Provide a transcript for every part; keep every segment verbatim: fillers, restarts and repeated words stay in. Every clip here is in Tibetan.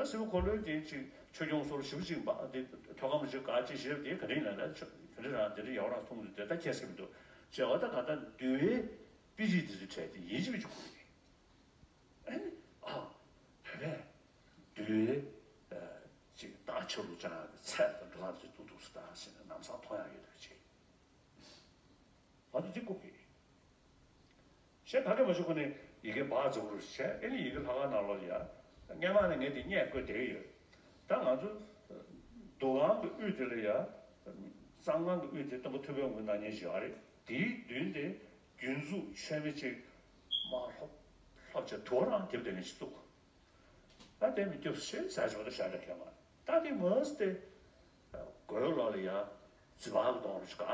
སྲིན་པོ་འཁོར་ལོའི་དེ་ཅིག་ཆོས་སྐྱོང་སོགས་ཞེ་པོ་ཅིག་འབའ་དེ་ཐོག་ཁམས་ཅིག་ག་ཅིག་ཞེས་དེ་ག་རེ་ཡིན་ན་ལ་ཆོས་ག་རེ་རང་དེ་འདྲ་ཡག་རང་མཐོང་དུས་དེ་ལྟ་ཁྱད་སེ་མི་འདུག་ཅེས་པ་ད་ག་ད་འདུལ་བའི་དཔེ་ཆ་དེ་ཚོའི་གྲས་དེ་ཡིན་གཅིག་མིན་གཅིག་གོ་གི་རེད། ཨ་ནི་ཨ་བོད་པས་འདུལ་བའི་ཅིག་བདག་ཆ་ལུགས་ཅང་ཡང་གི་ཚད་དང་འགྲོ་ལམ་ཅིག་ཏུ་འདུག་སུ་དང་ཟེར་ནས་ལམ་སང་མཐོང་ཡག་ཡོད་དོ་ཅིག་ང་ཚོ་འདི་ཀུབ་ཀྱི་ཡིན། གཞན་ག་གེ་མ་ཞུ་ཁོ་ནས་ཡི་གེ་འབག་རྫོགས་རུ་བྱས་ཨེ་ནི་ཡི་གེ་ལྷག་དཀར་ནང་ལོགས་ལ་ཡ། སྔས་མ་ནས་ངས་དེ་བརྙན་བཀོད་བསྡད་ཡོད། ད་ང་ཚོ་འདུ་ཁང་གི་དབུས་དེ་ལ་ཡ། གཙང་ཁང་གི་དབུས་དེ་སྟོན་པ་ཐུབ་པའི་དབང་པོའི་སྣང་བརྙན་ཞིག་ཡོད་རེད། དེའི་མདུན་དེ་རྒྱུན་འཛུགས་མཆོད་མེ་ཅིག་མར་ལྷོབ་ལྷོབ་བྱས་དུ་བ་རང་རྒྱབ་དེ་ནས་ཅིག་བཙུགས། ད་དེ་མི་སྐྱོབ་ཞེས་ཟ་ཆོག་ད་ཤ་ད་ཁྱད་མ་ད་དེ་མོས་ཏེ། སྒོའི་ལོགས་ལ་ཡ། རྫི་བག་གི་གདོང་རུ་ཅིག་ག་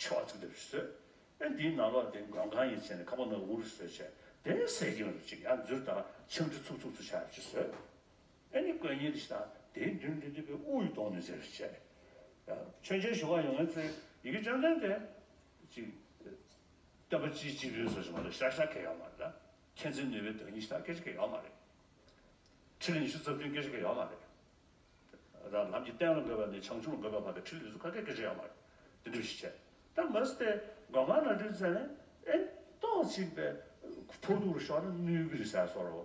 ཆེ་བ་ཅིག་འདེབས་ཤིག་བཟོས། ཨེ་འདིའི་ནང་ལོགས་དེ་མགོན་ཁང་ཡིན་ཟེར་ནས་ཁ་པོ་ནང་འུར་བཟོས་བྱས་དེ་ཟས་ཀྱི་རུ་ཅིག་ཡ་འཛུལ་དང་ཆང་དྲི་ཚུགས་ཚུགས་ཚུགས་ཆགས་ཅིག་བཟོས། ཨེ་ནི་དཀོན་གཉེར་དེ་ཞིག་དང་དེའི་མདུན་དེ་འདི་པའི་དབུ་ཡི་གདོང་ནས་ཟེར་བྱས། མཆོད་མཇལ་ཞུ་བ་ཡོང་མཁན་ཚོས་ཡི་གེ་བཅོམ་ལྡན་འདས་ཅིག་སྟོན་པ་སྤྱིའི་སྤྱི་དཔོན་བཟོ་ཞིག་མ་གཏོགས་ཤག་ཤག་གི་ཡོད་མ་རེད་ད། མཁྱེན་བརྩེ་ནུས་པའི་བདག་ཉིད་ཤག་སྐད་ཆ་གི་ཡོད་མ་རེད། ཕྲིན་ལས་ཉི་ཤུ་རྩ་བདུན་སྐད་ཆ་གི་ཡོད་མ་རེད། ད་ལམ་གྱི་རྟེན་ལ་འགོད་པ་ནས་བྱང་ཆུབ་ལ་འགོད་པ་བར་གྱི་ཁྲིད་ལས་སུ་ཁ་སྐད་སྐད་ཆ་ཡོད་མ་རེད། དེ་འདྲ་ཞིག་བྱས། ད་མ་སྟེ་སྒོ་ང་ན་འདྲུད་ཚེ་ནས་ཨེ་ཏོག་ཅིག་པའི་ཕོ་ཐུག་རུ་ཤོར་ན་གནོད་གི་རེད་ཟེར་སོ་རོ།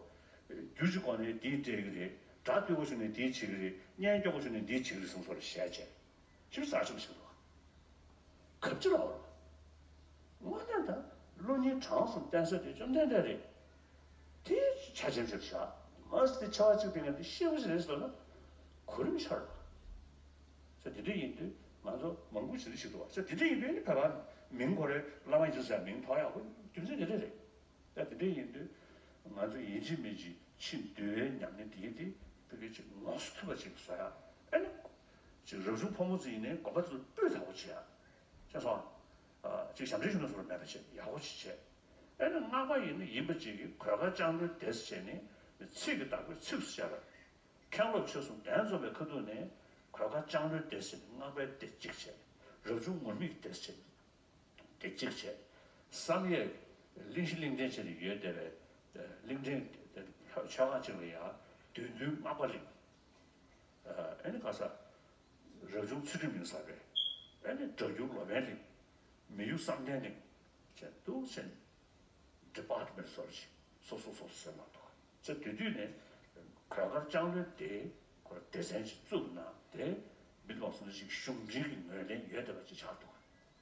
རྒྱུ་གཅིག་གོ་ནས་དེའི་སྤྲད་གི་རེད། དགྲ་ལྟོས་གོ་ཞུ་ནས་དེའི་བྱེད་གི་རེད། གཉེན་སྐྱོ་གོ་ཞུ་ནས་དེའི་བྱེད་གི་རེད་གསུངས་སོ་རེ་བཤད་བྱས། ཞིབ་ཟ་ཆོག་ཞིག་འདུག་ག་གབ་ཅི་ལ་འོར་བ། དངོས་གནས་ད་བློ་སྙིང་བྲང་གསུམ་བསྟན་ས་དེ་བཅོམ་ལྡན་འདས་རེད། དེ་ཆ་ཆེན་ཆེར་བཞག་མ་སི་དེ་ཆ་བ་གཅིག་དེ་ངས་དེ་ཤེས་པ་ཞིག་རེད་ཟེར་ན་གོ་རིམ་ཤར་བ། ས་དེ་འདྲ་ཡིན་དུས་ང་ཚོ་མང་པོ་ཞིག་ཞིག་འདུག་བ། ས་དེ་འདྲ་ཡིན་དུས་ནི་བོད་པ་མིང་གོ་རེ་བླ་མ་ཡིན་ཚུལ་ཟེར་མིང་ཐོགས་ཡག་པོ་རྒྱུ་མཚན་དེ་འདྲ་རེད། ད་དེ་འདྲ་ཡིན་དུས་ང་ཚོ་ཡིན་གཅིག་མིན་གཅིག་ཕྱི་འདུལ་བའི་ཉམས་ལེན་དེ་དེ་བོད་སྐད་ཅིག་ངོ་སོ་ཐུབ་པ་ཅིག་བཟོ་ཡག་ཨེ་ནི་ཅིག་རབ་བྱུང་ཕོ་མོ་ཚོ་ཡིན་ནའི་དགོན་པ་ཚོ་སྤུས་དག་པོ་བྱེད་ཡག་ཅེས་སོང་། ཅིག་ཞབས་འདྲེན་ཞུ་ན་སོགས་མེད་པ་བྱེད་ཡག་པོ་ཅིག་བྱེད། ཨེ་ནི་སྔགས་པ་ཡིན་ན་ཡིན་པ་ཅིག་གིས་གོས་དཀར་ལྕང་ལོའི་སྡེ་ཟེར་བྱས་ནས་ཚིག་གི་བདག་པོས་ཚིགས་སུ་བཅད་པ། མཁན་སློབ་ཆོས་གསུམ་གདན་འཛོམས་པའི་ཁ་ཐུག་ནས་གོས་དཀར་ལྕང་ལོའི་སྡེ་ཟེར་ནས་སྔགས་པའི་སྡེ་གཅིག་བྱས། རབ་བྱུང་ངུར་སྨྲིག་སྡེ་ཟེར་ནས་སྡེ་གཅིག་བྱས། བསམ་ཡས་གླིང་བཞི་གླིང་ཕྲན་བྱས་ནས་ཡོད་བསྡད་པའི་གླིང་ཕྲན་མཆོད་ཁང་གཅིག་ལ་ཡང་བདུད་འདུལ་སྔགས་པ་གླིང་། ཨེ་ནི་ག་ས། རབ་བྱུང་ཚུལ་ཁྲིམས་གླིང་ཟེར་བས། ཨེ་ནི་སྒྲ་སྒྱུར་ལོ་པཎ་གླིང་། མི་གཡོ་བསམ་གཏན་གླིང་། བྱས་འདུག་ཟེར་ནས། ཌི་པཱར་ཊི་མེན་ཊི་སོ་སོ་ཞིག་སོ་སོ་སོ་སོ་ཟེར་མ་གཏོགས། ཚེ་དེ་དུས་ནས་གོས་དཀར་ལྕང་ལོའི་སྡེ་ཁོ་སྡེ་ཚན་ཞིག་བཙུགས་ན་དེ་མི་དམངས་སུ་ཞིག་གཞུང་འབྲེལ་གྱི་ངོས་ལེན་ཡོད་བསྡད་པ་ཅིག་ཆགས་འདུག་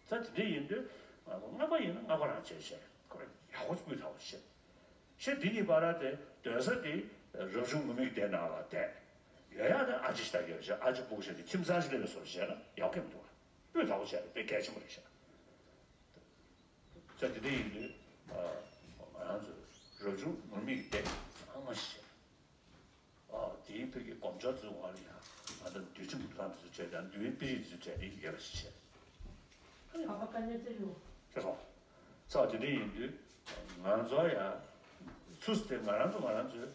ད་དེ་འདྲ་ཡིན་དུས་སྔགས་པ་ཡིན་ན་སྔགས་པ་རང་བྱས་བྱས་ཁོ་ཡག་པོ་སྤུས་དག་པོ་བྱས། ཞེས་འདི་གཉིས་བར་དེ་སྡོད་ས་དེ་རབ་བྱུང་ངུར་སྨྲིག་སྡེ་ནང་ལ་བསྡད། ཡོད་ཡག་དེ་ཨ་ཅེ་ཞིག་དང་ཡོད་བྱས་ཨ་ཅེ་སྤུ་གུ་ཞིག་དེ་ཁྱིམ་ཚང་ཞིག་སླེབས་པའི་བཟོ་བྱས་ན་ཡག་གི་མི་འདུག་བ། སྤུས་དག་པོ་བྱས་ན་དཔེ་གལ་ཆེན་པོ་རེད་ཤག་ད་དེ་འདྲ་ཡིན་དུས་ང་རང་ཚོ་རབ་བྱུང་ངུར་སྨྲིག་སྡེ་ཚང་མ་ཞིག་བྱས། ཨ་དེའི་ཕ་གི་སྒོམ་ཆོག་ཚོའི་བར་ལ་ཡང་ང་ད་འདུལ་ཁྲིམས་ཀྱི་ལམ་དུ་བྱས་ཀྱང་འདུལ་བའི་དཔེ་རིས་དུ་བྱས་ཏེ་ཡོད་པ་ཞིག་བྱས། ཨ་ནི་ཁ་པ་ཀ་ནས་ཙེ་ཡོད། ཤེས་སོང་། ཚ་དེ་འདྲ་ཡིན་དུས་ང་ཚོ་ཡང་ཚུར་དེ་ང་རང་ཚོ་ང་རང་ཚོའི་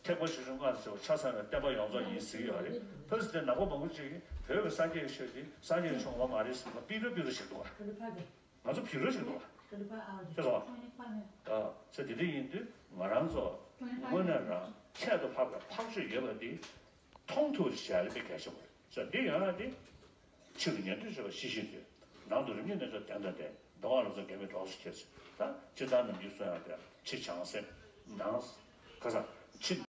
ཐེག་པ་ཆེ་ཆུང་སྔགས་ཟེར་བ་ཆ་ཚང་བའི་བསྟན་པ་ཡོངས་རྫོགས་ཡིན་ཟེར་གྱི་ཡོད་རེད། ཕ་གི་དེ་ནག་པོ་མང་པོ་ཅིག་གིས་བོད་ཀྱི་སངས་རྒྱས་ཀྱི་ཆོས་འདི་སངས་རྒྱས་ཀྱི་ཆོས་ངོ་མ་རེད་ཟེར་ནས་པི་རུ་པི་རུ་བྱེད་འདུག་བ། ང་ཚོ་བྱེད་རོགས་བྱེད་འདུག་བ། ཤེས་སོང་ཨ། ཚེ་འདི་འདྲ་ཡིན་དུས་ང་རང་ཚོ་དངོས་གནས་རང་ཁྱད་དུ་འཕགས་པའི་འཕགས་ཆོས་ཡོད་པ་འདི་མཐོང་ཐུབ་བྱས་ལ་དཔེ་གལ་ཆེན་པོ་རེད། ཚེ་འདི་ཡོད་ན་འདི་ཕྱི་ལ་ཉན་ཐོས་ཆོས་པ་ཤི་ཤི་འདུས། ནང་དུ་རིམ་གཉིས་རྣལ་འབྱོར་གདན་དང་ལྡན། མདོ་སྔགས་ལོ་ཙཱ་འགལ་མེད་གྲོགས་སུ་འཁྱེར་ཚེ། ད་སྤྱིར་བཏང་ནམ་རྒྱུན་གསུང་ཡག་དེ་ཕྱི་བྱང་སེམས་ནང་ཁ་ས་ཕྱི།